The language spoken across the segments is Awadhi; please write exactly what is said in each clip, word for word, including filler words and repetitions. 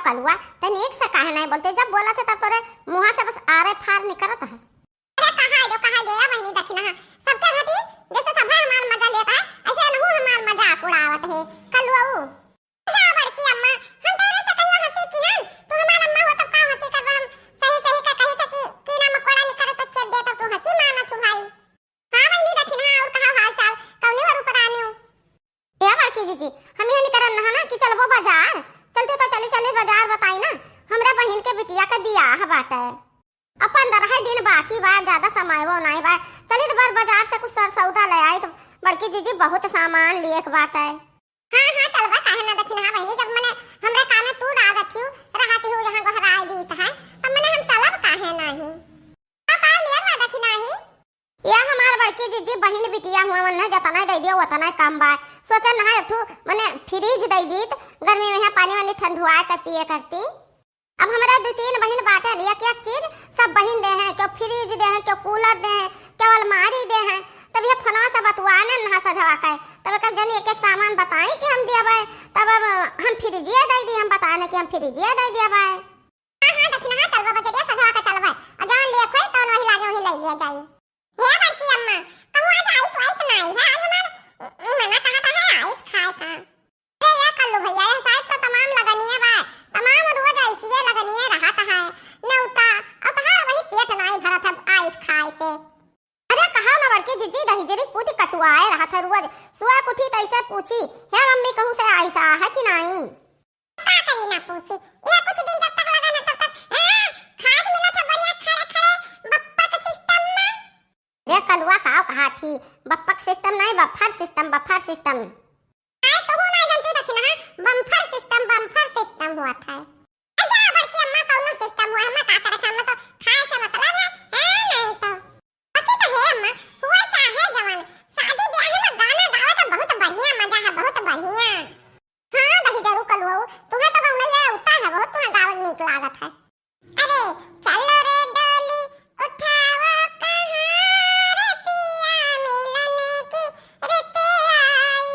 कलुआ, तनी एक से काहे नाहीं बोलते? जब बोलत है तब तोरे मुँहा से बस आरे फार निकरत है। अरे कहा दो, कहा दे, ए बहिनी दखिनहा, सबके घटी जैसे सभे हमार मजा लेत है, ऐसे एनहू हमार मजाक उड़ावत है। कलुआ ऊ। जा बड़की अम्मा, हम तोरे से कहियो हँसी किहन, तू हमार अम्मा हो तब का हँसी करबा? हम सही सही का कही थे कि कीड़ा मकोड़ा निकरे तो छेद दे, तब तू हँसी मानत हो भाई। हाँ बहिनी दखिनहा, और कहा हाल चाल, कौनी हो रूपरानी हो? ए बड़की जीजी, हम यह निकरन रहा ना कि चलबो बाजार, चलती तो चली चली बाजार बताई ना, हमरा बहिन के बिटिया के बियाह बाटे। अब पंद्रह दिन बाकी बा, ज्यादा समय वो नाहीं बा। चली तो बार बाजार से कुछ सर सौदा ले आई तो बड़की जीजी बहुत सामान लिए के बाटे। हाँ, हाँ, चलबा काहे ना दखिनहा बहिनी, जब मने हमरा काम में तू लागत हूँ, रहत हूँ, यहाँ गोहराए दीत है, तब मने हम चलब काहे नाहीं। का, का लिए बा दखिनहा ही? या हमार बड़की जीजी बहिन बिटिया हुआ, उन्हें जतना दे दियो, उतना कम बा। सोचन रहा एक ठो मने फ्रिज दे दीत, गर्मी में यहाँ पानी वानी ठंडुआ के पिए करती। अब हमरा दू तीन बहिन बाटे, एक एक चीज सब बहिन दे हैं, केहू फ्रिज दे हैं, केहू कूलर दे हैं, केहू अलमारी दे हैं। तब ये फोनवा से बतुआने नहा सजवा के, तब एक जन एक एक सामान बताई कि हम दिया भाई, तब अब हम फ्रिजिए दे दी, हम बताने कि हम फ्रिजिए दे दिया भाई। हाँ, हाँ, दखिनहा चलबा बजरिया सजवा के चलबा, और जौन लेख होई तौन वही लागे वही ले लिया जाई। हे बड़की अम्मा, कहूँ आज आइस वाइस नाई है, आज हमार मना कहा था है आइस खाए का। अरे या कल्लू भैया, यह साइड तो तमाम लगनिया बा, तमाम रोज ऐसिए लगनिए रहत है, नेउता, और तहार वही पेट नाई भरत है आइस खाए से। अरे कहा ना बड़की जीजी, दहिजरी पूती कचुआए रहत है रोज, सुआ उठी तैसे पूछी, हे मम्मी कहूँ से आइस आ है कि नाई? का करी ना पूछी, ये कुछ दिन जब तक लगा ना तब तक, हाँ, खाद मिलत है बढ़िया खड़े खड़े, बप्पा के सिस्टम में। रे कलुआ काव कहा थी, बप्पक सिस्टम नहीं, बफर सिस्टम, बफर सिस्टम। आए तो हूँ नहीं जानती दखिनहा, बम्फर सिस्टम, बम्फर सिस्टम हुआ था। अच्छा बड़की अम्मा कौनो सिस्टम हुआ, हमें का करे, हमें तो खाए से मतलब है, है नहीं तो। बाकी तो हे अम्मा, हुआ चाहे जवान, शादी ब्याह में गाना गावे तो बहुत बढ़िया मजा है, बहुत बढ़िया। हाँ दही जरूर कलुआ, तुम्हें तो गाना ये उतना है, बहुत तुम्हें गावे नीक लागत है। अरे चलो रे डोली उठाओ कहाँ रे पिया मिलन की रित आई।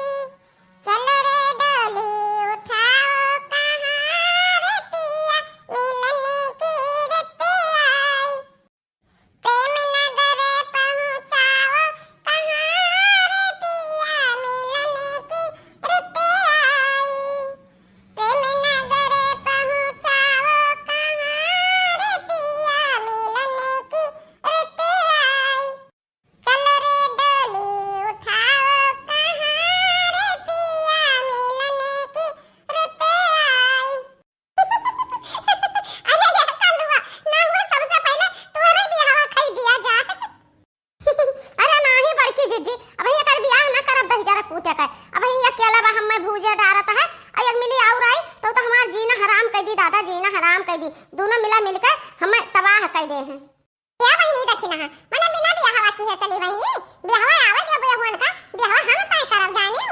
चलो रे डोली उठाओ कहाँ रे पिया मिलन की रित आई। प्रेम नगर पहुँचाओ कहाँ रे पिया मिलन की रित आई। प्रेम नगर पहुँचाओ कहाँ रे पिया मिलन की रित आई। चल रे डोली उठाओ कहाँ रे पिया मिलन की रित आई। अरे यार कलुआ, ना हुआ सबसे पहले तोहरे बियाहवा कई दिया जा। अरे नाही बड़की जीजी, अबहीं एकर बियाह ना करब दहिजरा पूत के। अबहीं अकेला बा, हम्मे भूजे डारत है, और एक मिली और आई तो, तो हमार जीना हराम कर दी दादा, जीना हराम कर दी। दोनों मिला मिलकर हम्मे तबाह कर दे हैं। या बहिनी दखिनहा, मने बिना बियाहवा की है चली बहिनी, बियाहवा आवे दे बुआ हुअन का, बियाहवा हम तय करब जानियो।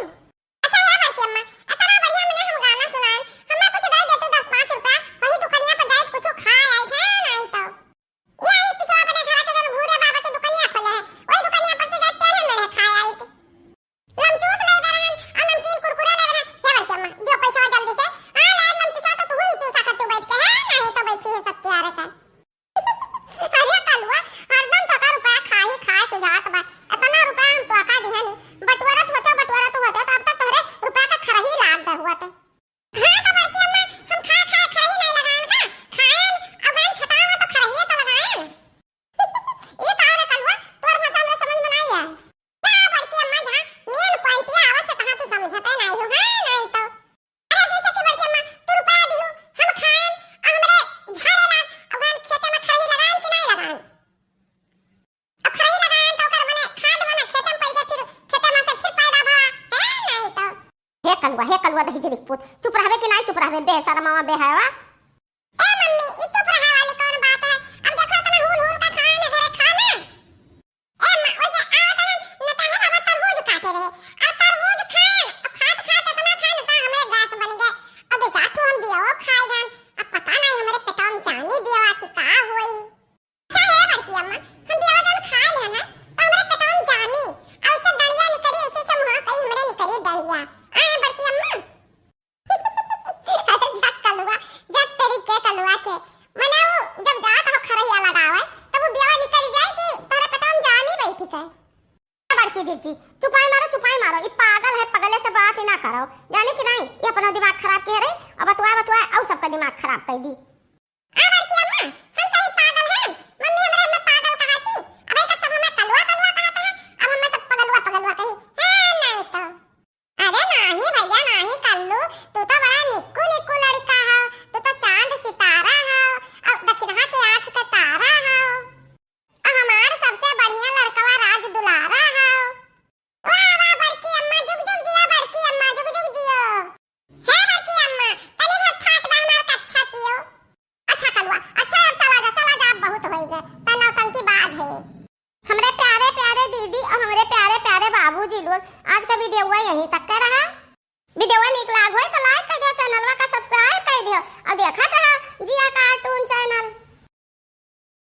अच्छा या बड़की अम्मा, इतना बढ़िया मने हम गाना सुनाएन, हम्मे कुछ दे दे तू दस पाँच रुपया, वही दुकानिया पर जाए कुछ खाए आई है नहीं तो। या ई पिछवा अपने घर के जन भूरे बाबा के दुकानिया खोले है, वही दुकानिया पर से जाए टेढ़े मेढ़े खाए आई तो। लमचूस ले बरहन, आ नमकीन कुरकुरे ले बरहन। हे बड़की अम्मा, दियो पैसा जल्दी से। आ ले लमचूसा तो तू ही चूसा कर तू बैठ के है, नहीं तो बैठी है सब तैयार है। अरे कलुआ, हरदम तोका रुपया खाही खाए से जात बा। इतना रुपया हम तोका दिहनी, बटोरत होते, बटोरत होते तो अब तक तोहरे रुपया का खरही लाग दे हुआ थे। हाँ तो बड़की अम्मा, हम खा खा खरही नहीं लगाएन का? खाएन, अब हम खेतावा तो खरहिए तो लगाएन। ई का रे कलुआ, तोर भाषा हमरा समझ में नाई आए। का बड़की अम्मा, जहाँ main point ये आवत है, तहाँ तू समझते नाई हो, हाँ, नाई तो। अरे जैसे कि बड़की अम्मा, तू रुपया दिहु, हम खाएन, आ हमरे झाड़े लाग, अब हम खेते में खरही लगाएन कि नाई लगाएन? अब खरही लगाएन तो ओकर मने खाद मने खेते में पड़ गया, फिर खेते में से फिर पैदा भवा, है नाई तो। हे कलुआ, हे कलुआ दही जरी पूत, चुप रहबे कि नाई चुप रहबे, बेशरमावा बेहयावा। ए मम्मी, ई चुप रहे वाली कौन बात है? अब देखो इतना हुल हुल का खाए न घरे खाना। ए माँ, वैसे आवत हन, नटाहे बाबा तरबूज काटे रहे। अब तरबूज खाएन, अब खात खात इतना खाएन, तो हमरे गैस बन गए। अब दो चार ठो हम बियाओ खाए गन। अब पता नहीं हमरे पेटवा में जानी बियावा की का होई। अच्छा हे बड़की अम्मा, हम बियावा जब खाए लेन ना, तो हमरे पेटवा में जानी। और ऐसे डंडिया निकली, ऐसे से मुँह कई हमरे निकली डंडिया। आए बड़की अम्मा। अरे जा कलुआ, जा रहो। जानी कि नहीं, ये अपनो दिमाग खराब किहे रही, और बतुआ बतुआ और सबका दिमाग खराब कर दी। आ बड़की अम्मा, हम सही पागल हैं। मम्मी हमरे हमें पागल कहा थी। अब एक सब हमें कलुआ कलुआ कहा था, अब हमें सब पगलुआ पगलुआ कही। हाँ, नहीं तो। अरे नाही भैया, नाही कल्लू, तू तो बड़ा निक्कू निक्कू लड़का हो, तू तो चांद सितारा हो, और दखिनहा के आँख के तारा हो, और हमार सबसे बढ़िया लड़कवा राज दुलारा हो। वाह, वाह, बड़की अम्मा, जुग जुग जिया, बड़की अम्मा, जुग जुग जियो। हे बड़की अम्मा, तनी भर फाट बा हमार कच्छा सियो। अच्छा कलुआ, अच्छा, अब चला जा, चला जा, अब बहुत होई गए, त नौटंकी बाज है। हमरे प्यारे प्यारे दीदी और हमरे प्यारे प्यारे बाबूजी लोग, आज का वीडियोवा यहीं तक का रहा। वीडियोवा नीक लाग होई तो like कर दियो, चैनलवा का subscribe कर दियो और देखत रहो जिया cartoon channel।